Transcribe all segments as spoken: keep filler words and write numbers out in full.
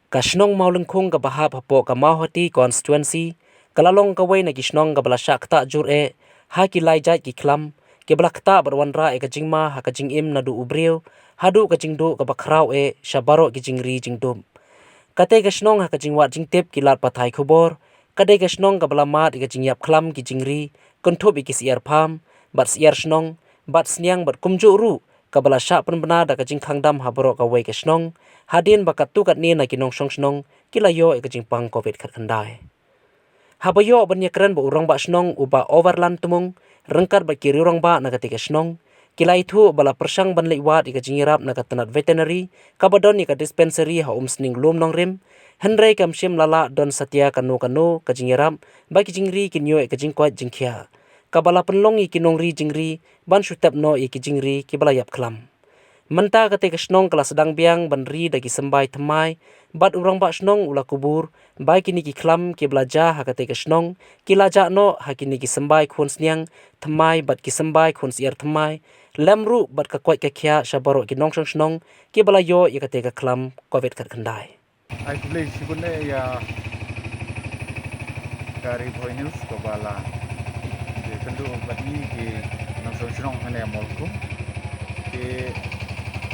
Ka shnong Mawlyngkhung kaba hap hapoh ka Mawhati constituency, ka la long kawei na ki shnong kaba la shah ktah jur eh ha ki lai jait ki khlam kiba la ktah bad wanrah ïa ka jingma ha ka jingim naduh u briew haduh ka jingduh kaba khraw eh sha baroh ki jingri jingdup. Katei ka shnong, ha ka jingwad jingtip ki lad pathai khubor, ka dei ka shnong kaba la mad ïa ka jingïap khlam ki jingri, kynthup ïa ki syiar pham bad syiar shnong bad sniang bad kumjuh ruh kaba la shah pynbna da ka jingkhang dam ha baroh kawei ka shnong, hadien ba katto katne na ki nongshong shnong ki la ïoh ïa ka jingpang covid khatkhyndai. Haba ïoh ban ïakren bad u rangbah shnong u Bah Overland Tmung ryngkat bad ki riew rangbah na katei ka shnong, ki la ïathuh ba la pyrshang ban leit wad ïa ka jingïarap na ka tnat veterinary kaba don ïa ka dispensary ha Umsning Lum Nongrim, hynrei kam shym la lah don satia kano kano ka jingïarap ba ki jingri kin ïoh ïa ka jingkoit jingkhiah, kaba la pynlong ïa ki nongri jingri ban shu tep noh ïa ki jingri kiba la ïap khlam. Mynta katei ka shnong ka la sdang biang ban ri da ki symbai thymmai bad u rangbah shnong u la kubur ba kine ki khlam kiba la jia ha katei ka shnong ki la jah noh ha kine ki symbai khun sniang thymmai bad ki symbai khun syiar thymmai, lem ruh bad ka koit ka khiah sha baroh ki nongshong shnong kiba la ïoh ïa katei ka khlam covid khatkhyndai. Ai khublei shibun eh ïa ka Ri Bhoi News kaba la ïakynduh bad ngi ki nongshong shnong hangne Mawlyngkhung. Te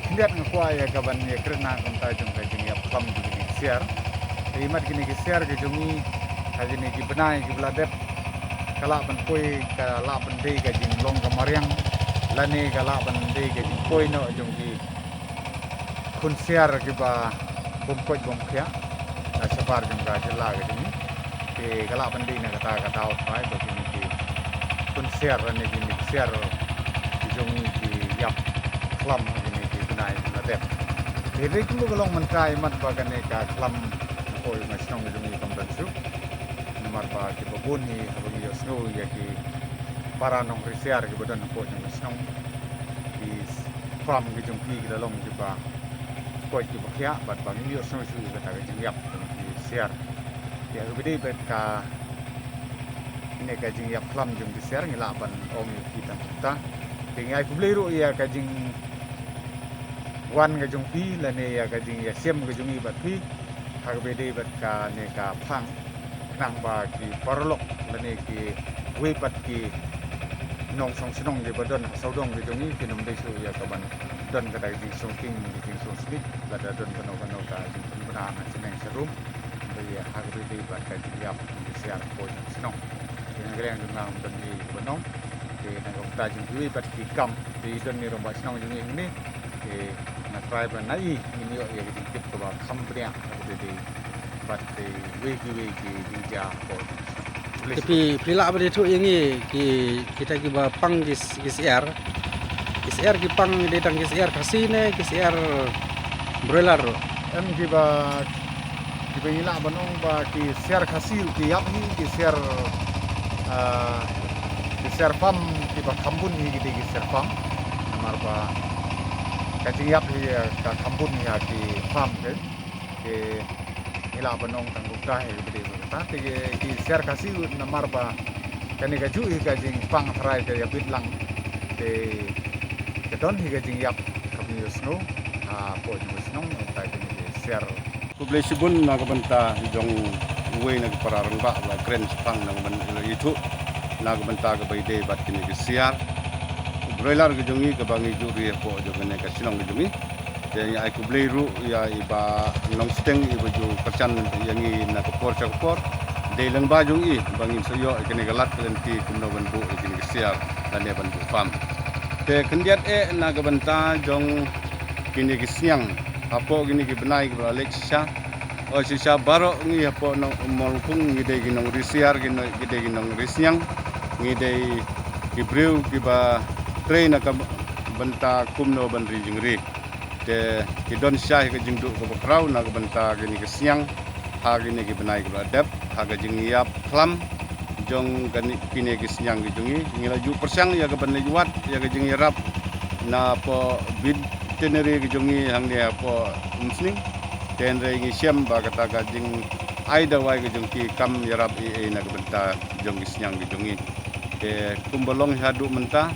khyndiat nga kwah ïa ka ban ïakren na ka bynta jong ka jingïap khlam jong kine ki syiar. Te imat kine ki syiar ki jong ngi ha kine ki bnai kiba la dep, ka lah ban poi, ka lah ban dei ka jinglong ka mariang lane ka lah ban dei ka jingpoi noh jong ki khun syiar kiba bym koit bym khiah na shabar jong ka jylla ka jong ngi. Te ka lah ban dei na kata ka daw trai ba kine ki khun syiar lane kine ki syiar ki jong ngi ki ïap khlam ha kine ki bnai kiba la dep. Te dei kumba ka long mynta imat ba kane ka khlam hapoh ka shnong ka jong ngi kam don shuh. Namar ba kiba bun hi haba ngi ïohsngew ïa ki para nongri syiar kiba don hapoh jong ka shnong, ki farm ki jong ki ki la long kiba koit kiba khiah bad ba ngim ïohsngew shuh ïa kata ka jingïap jong ki syiar. Te ha kaba dei bad kane ka jingïap khlam jong ki syiar ngi lah ban ong ïa ki tang kumta. Te ngi ai khublei ruh ïa ka jingwan ka jong phi lane ïa ka jingïashem ka jong ngi bad phi ha kaba dei bad kane ka phang, khnang ba ki paralok lane kiwei pat ki nongshong shnong kiba don ha sawdong ki jong ngi kin ym dei shuh ïa ka ban don kata ka jingsngewkhia, ka jingsngewsih lada don kano kano ka jingpynbna na shnong sharum. Hynrei ha kaba dei bad ka jingïap jong ki syiar hapoh jong ka shnong, te na ka liang jong nga ngam don ei ei ban ong. Te na ka bynta jong kiwei pat ki kam, te don ki rangbah shnong jong ngi hangne, te nga trai ba na i ngin ïoh ïa ka jingtip kaba kham bniah ha kaba dei bad kiwei kiwei ki jingjia hapoh jong ka shnong. Khublei shibun. Te phi, phi lah ban ïathuh ïa ngi ki, kita kiba pang ki s-, ki syiar. Ki syiar ki pang dei tang ki syiar Khasi ne ki syiar broiler ruh? Em, kiba, kiba ngi lah ban ong ba ki syiar Khasi ruh ki ïap hi, ki syiar, ah, ki syiar farm kiba kham bun hi ki dei ki syiar farm. Namar ba ka jingïap hi, ah, ka kham bun hi ha ki farm te. Te ngi lah ban ong tang kumta hi kaba dei ba kata. Te ki, ki syiar Khasi ruh namar ba kane kajuh hi ka jingpang tharai ka ïabit lang. Te ka don hi ka jingïap kaba ngi ïohsngew hapoh jong ka shnong, ong tai kine ki syiar. Khublei shibun na ka bynta jong uwei na ki para rangbah ba kren shaphang na ka bynta ïathuh na ka bynta kaba ïadei bad kine ki syiar broiler ki jong ngi kaba ngi ju ri hapoh jong kane ka shnong ka jong ngi. Te ngi ai khublei ruh ïa i Bah Nongsteng iba ju kyrshan ïa ngi na ka por sha ka por. Dei lyngba jong i ba ngin sa ïoh ïa kane ka lad ka lynti kumno ban buh ïa kine ki syiar lane ban buh farm. Te khyndiat eh na ka bynta jong kine ki sniang hapoh kine ki bnai kiba la leit shisha. O shisha baroh ngi hapoh Mawlyngkhung ngi dei ki nongri syiar, ki no-, ngi dei ki nongri sniang, ngi dei ki briew kiba trei na ka bynta kumno ban ri jingri. Te ki don shisha hi ka jingduh kaba khraw na ka bynta kine ki sniang ha kine ki bnai kiba la dep ha ka jingïap khlam jong kane, kine ki sniang ki jong ngi. Ngi la ju pyrshang ïa ka ban leit wad ïa ka jingïarap na poh veterinary ki jong ngi hangne hapoh Umsning. Te hynrei ngi shem ba kata ka jingai dawai ki jong ki kam ïarap ei ei na ka bynta jong ki sniang ki jong ngi. Te kumba long haduh mynta,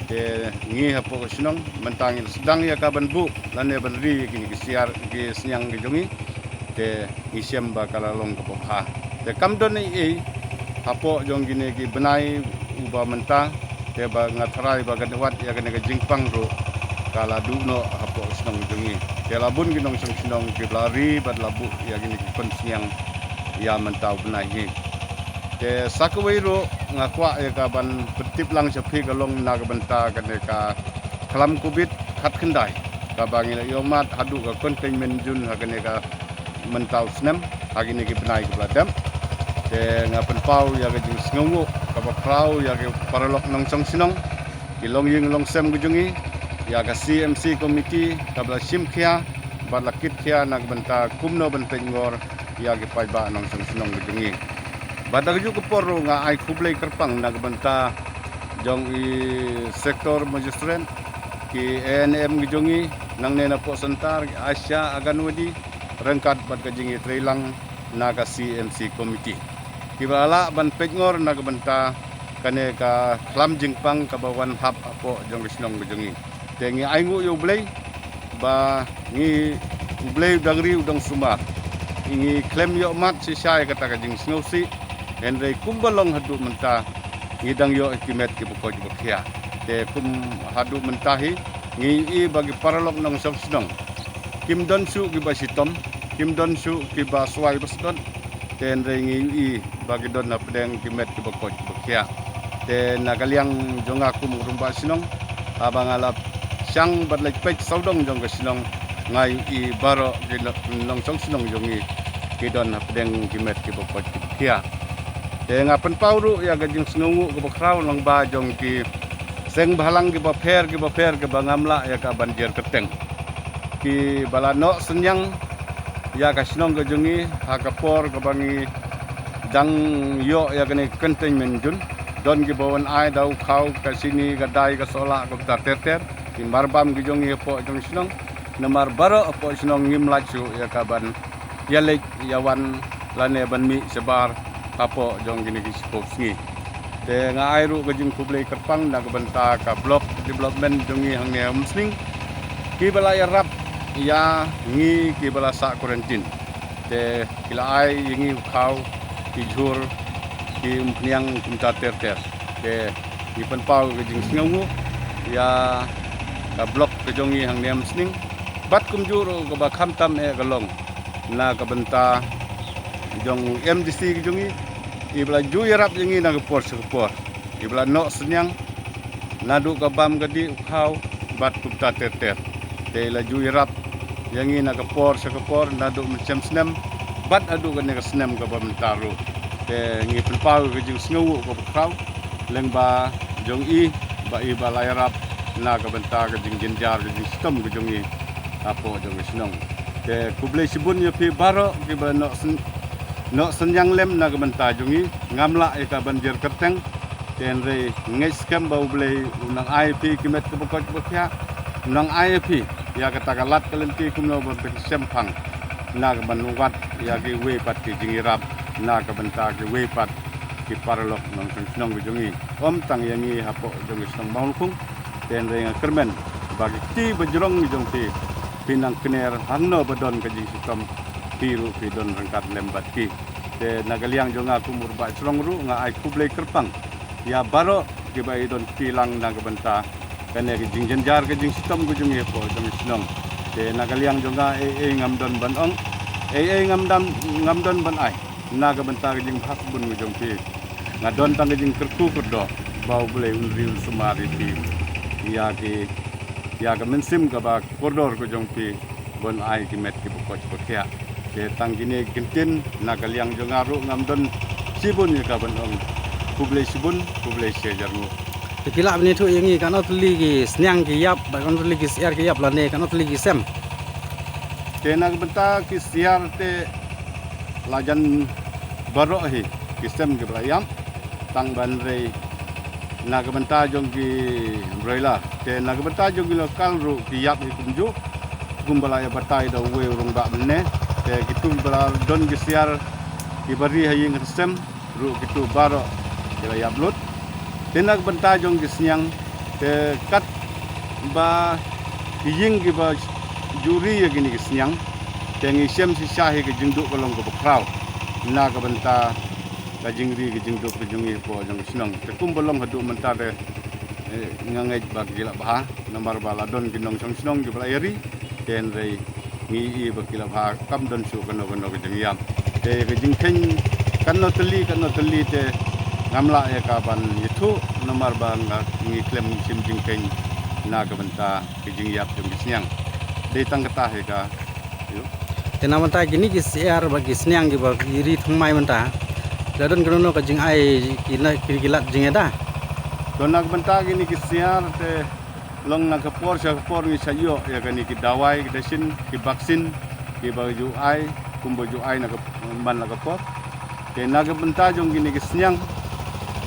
te ngi hapoh ka shnong mynta ngi sdang ïa ka ban buh lane ban ri ïa kine ki syiar ki sniang ki jong ngi. Te ngi shem ba ka la long kaba bha. Te kam don ei ei hapoh jong kine ki bnai uba mynta, te ba nga tharai ba ka dewat ïa kane ka jingpang ruh ka la duh noh hapoh shnong jong ngi. Te la bun ki nongshong shnong kiba la ri bad la buh ïa kine ki khun sniang ïa mynta u bnai hi. Te sa kawei ruh nga kwah ïa ka ban pyntip lang sha phi ka long na ka bynta kane ka khlam covid khatkhyndai kaba ngi la ïohmad haduh ka containment zone ha kane ka mynta u snem ha kine ki bnai kiba la dep. Te nga pynpaw ïa ka jingsngewnguh kaba khraw ïa ki paralok nongshong shnong, ki longïing longsem ka jong ngi, ïa ka C M C committee kaba la shim khia bad la kit khia na ka bynta kumno ban peit ngor ïa ki paidbah nongshong shnong ka jong ngi. Bad da kajuh ka por ruh nga ai khublei kyrpang na ka bynta jong i sector magistrate, ki A N M ka jong ngi nangne na poh center, ki ASHA, Anganwadi, ryngkat bad ka jingïatreilang na ka C M C committee, kiba la lah ban peit ngor na ka bynta kane ka khlam jingpang kaba wan hap hapoh jong ka shnong ka jong ngi. Te ngi ainguh ïa U Blei ba ngi, U Blei u dang ri u dang sumar. Ngi khlem ïohmad shisha ïa kata ka jingsngewsih, hynrei kumba long haduh mynta ngi dang ïoh ïa ki met kiba koit ba khia. Te kum haduh mynta hi ngi ïohi ba ki paralok nongshong shnong kim don shuh kiba shitom, kim don shuh kiba swai ba sdot. Te hynrei ngi ïohi ba ki don hapdeng ki met kiba koit ba khia. Te na ka liang jong nga kum u rangbah shnong, haba nga la shang bad leit peit sawdong jong ka shnong, nga ïohi baroh ki no-, nongshong shnong jong ngi ki don hapdeng ki met kiba koit kiba khia. Te nga pynpaw ruh ïa ka jingsngewnguh kaba khraw lyngba jong ki seng bhalang kiba pher kiba pher kiba ngam lah ïa ka ban jer kyrteng, kiba la noh synñiang ïa ka shnong ka jong ngi ha ka por kaba ngi dang ïoh ïa kane ka containment zone. Don kiba wan ai da u khaw, ka shini, ka dai, ka sohlah, kumta ter ter, ki marbam ki jong ngi hapoh jong shnong. Namar baroh hapoh shnong ngim lah shuh ïa ka ban ïaleit ïawan lane ban mih shabar hapoh jong kine ki shiphew sngi. Te nga ai ruh ka jingkhublei kyrpang na ka bynta ka block development jong ngi hangne ha Umsning, kiba la ïarap ïa ngi kiba la sah quarantine. Te ki la ai ïa ngi u khaw, ki jhur, ki umphniang, kumta ter ter. Te ngi pynpaw ka jingsngewnguh ïa ka block ka jong ngi hangne ha Umsning. Bad kumjuh ruh kaba khamtam eh ka long na ka bynta jong u M D C ka jong ngi, iba la ju ïarap ïa ngi na ka por sha ka por, iba la noh synñiang naduh ka bam ka dih, u khaw, bad kumta ter ter. Te i la ju ïarap ïa ngi na ka por sha ka por, naduh mynshem snem bad haduh kane ka snem kaba mynta ruh. Te ngi pynpaw ka jingsngewnguh kaba khraw lyngba jong i, ba iba la ïarap na ka bynta ka jingjynjar ka jingshitom ka jong i hapoh jong ka shnong. Te khublei shibun ïa phi baroh kiba la noh syn-, noh synñiang lem na ka bynta jong i. Ngam lah ïa ka ban jer kyrteng, te hynrei ngeit skhem ba U Blei u nang ai ïa phi ki met kiba koit kiba khia, u nang ai ïa phi ïa kata ka lad ka lynti kumno ban pynshemphang na ka ban wad ïa kiwei pat ki jingïarap na ka bynta kiwei pat ki paralok nongshong shnong ka jong i. Ym tang ïa ngi hapoh jong ka shnong Mawlkhung, te hynrei nga kyrmen ba ki kti ba jrong ki jong phi, phi nang kner hangno ba don ka jingshitom, phi ruh phi don ryngkat lem bad ki. Te na ka liang jong nga kum u rangbah shnong ruh nga ai khublei kyrpang ïa baroh kiba i don kti lang na ka bynta kane ka jingjynjar ka jingshitom ka jong i hapoh jong ka shnong. Te na ka liang jong nga ei ei ngam don ban ong, ei ei ngam don, ngam don ban ai na ka bynta ka jingbha shibun ka jong phi. Nga don tang ka jingkyrkhu kyrdoh ba U Blei un ri un sumar ïa phi, ïa ki, ïa ka mynsiem kaba kordor ka jong phi ban ai ki met kiba koit ba khia. Te tang kine ki ktien na ka liang jong nga ruh ngam don shibun ïa ka ban ong. Khublei shibun, khublei shi hajar nguh. Te phi lah ban ïathuh ïa ngi katno tylli ki sniang ki ïap bad katno tylli ki syiar ki ïap lane katno tylli ki sem? Te na ka bynta ki syiar te la jan baroh hi, ki sem kiba la ïap, tang ban rei na ka bynta jong ki broiler. Te na ka bynta jong ki local ruh ki ïap hi kumjuh, kumba la ïa batai da uwei u rangbah mynne. Te kitu ba la don ki syiar kiba ri ha ïing ha sem ruh kitu baroh ki la ïap lut. Te na ka bynta jong ki sniang, te katba ki ïing kiba ju ri ïa kine ki sniang, Te ngi shem shisha hi ka jingduh ka long kaba khraw na ka bynta ka jingri ka jingduh ka jong ngi hapoh jong ka shnong. Te kumba long haduh mynta te, eh, nga ngeit ba ki la bha namar ba la don ki nongshong shnong kiba la ïa ri. Te hynrei ngi i ba ki la bha kam don shuh kano kano ka jingïap. Te ka jingkheiñ kano tylli kano tylli te ngam lah ïa ka ban ïathuh namar ba nga ngi khlem shim jingkheiñ na ka bynta ka jingïap jong ki sniang. Dei tang kata hi ka. Te na mynta kine ki syiar bad ki sniang kiba ki ri thymmai mynta, la don kano kano ka jingai ki na ki, ki lad jingïada? To na ka bynta kine ki syiar te long na ka por sha ka por ngi sa ïoh ïa kane ki dawai ki dashin ki vaccine kiba ju ai kumba ju ai na ka man la ka por. Te na ka bynta jong kine ki sniang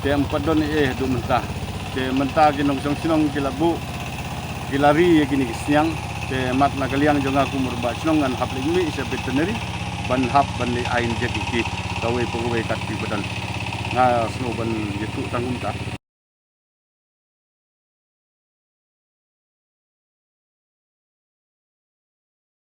te em pat don ei ei haduh mynta. Te mynta ki nongshong shnong ki la buh ki la ri ïa kine ki sniang. Te mat na ka liang jong nga kum u rangbah shnong ngan hap leit mih sha veterinary ban hap ban leit ai injek ïa ki kawei pa kawei kat kiba don. Nga sngew ban ïathuh tang kumta.